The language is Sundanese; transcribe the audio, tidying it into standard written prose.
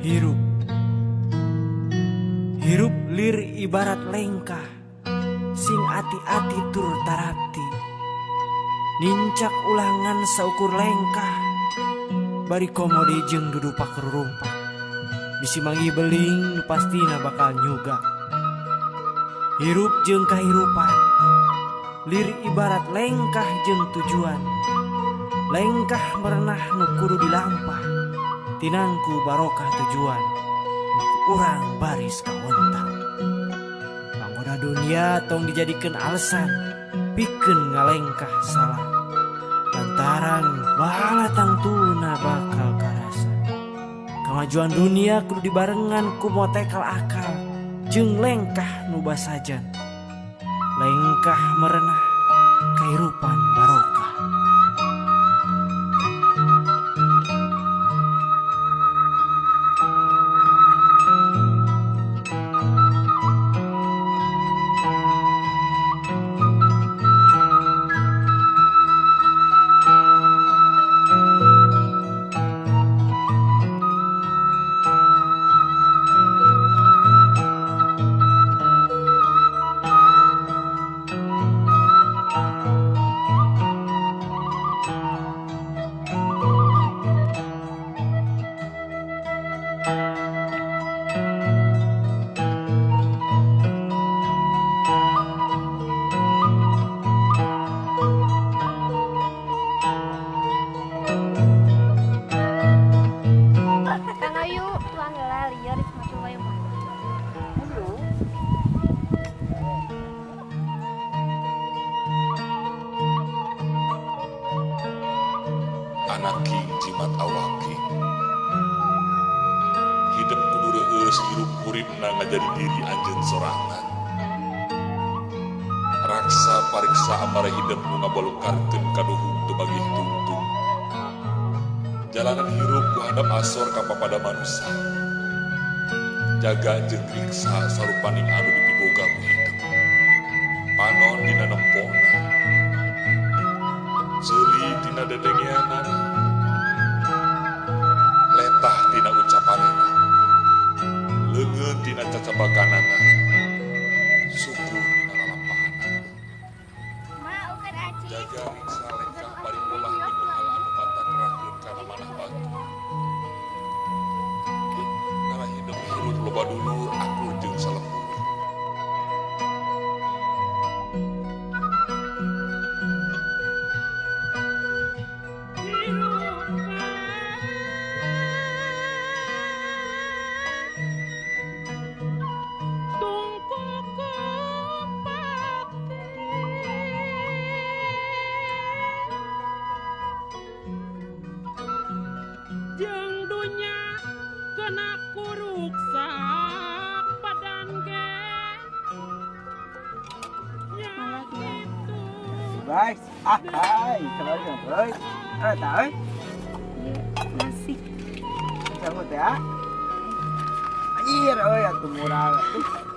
Hirup. Hirup lir ibarat lengkah, sing ati-ati tur tarapti. Nincak ulangan saukur lengkah, bari komode jeung dudupak rurumpak. Bisi manggih beling nu pastina bakal nyugak. Hirup jeung kahirupan, lir ibarat lengkah jeung tujuan. Lengkah merenah nu kudu dilampah, tinangku barokah tujuan, nu ku urang baris kawontang. Panggoda dunia tong dijadikeun alasan, pikeun ngalengkah salah. Lantaran bahala tangtuna bakal karasa. Kamajuan dunia kudu dibarengan ku motekal akal, jeung lengkah nu basajan. Lengkah merenah kahirupan barokah. Kang Ayu, tuang heula lieur macul wae mah. Anak king jimat awaki hidep kudu reueus hirup huripna ngajadi diri anjeun sorangan raksa pariksa amare hidep nu ngabalukarkeun kaduhung teu bagih tungtung jalanan hirup ku handap asor ka papada manusa jaga jeung riksa sarupaning anu dipiboga ku hidep panon dina nempona ceuli tina dedengeanana letah tina ucapanana leungeun tina cacabakanana suku tina lalampahanana Ma, ukeun aci. Jaga riksa lengkah bari ulah minu hal anu matak rakeun kana manah batu ngarah hidep hirup loba dulur akur jeung salembur. Jeung dunya kena kuruksak badan ge. Ya gitu. Baik, ah, hai, assalamualaikum, oi, ada tahu, oi? Nasi. Cabut ya. Anjir, oi, atuh murah, atuh.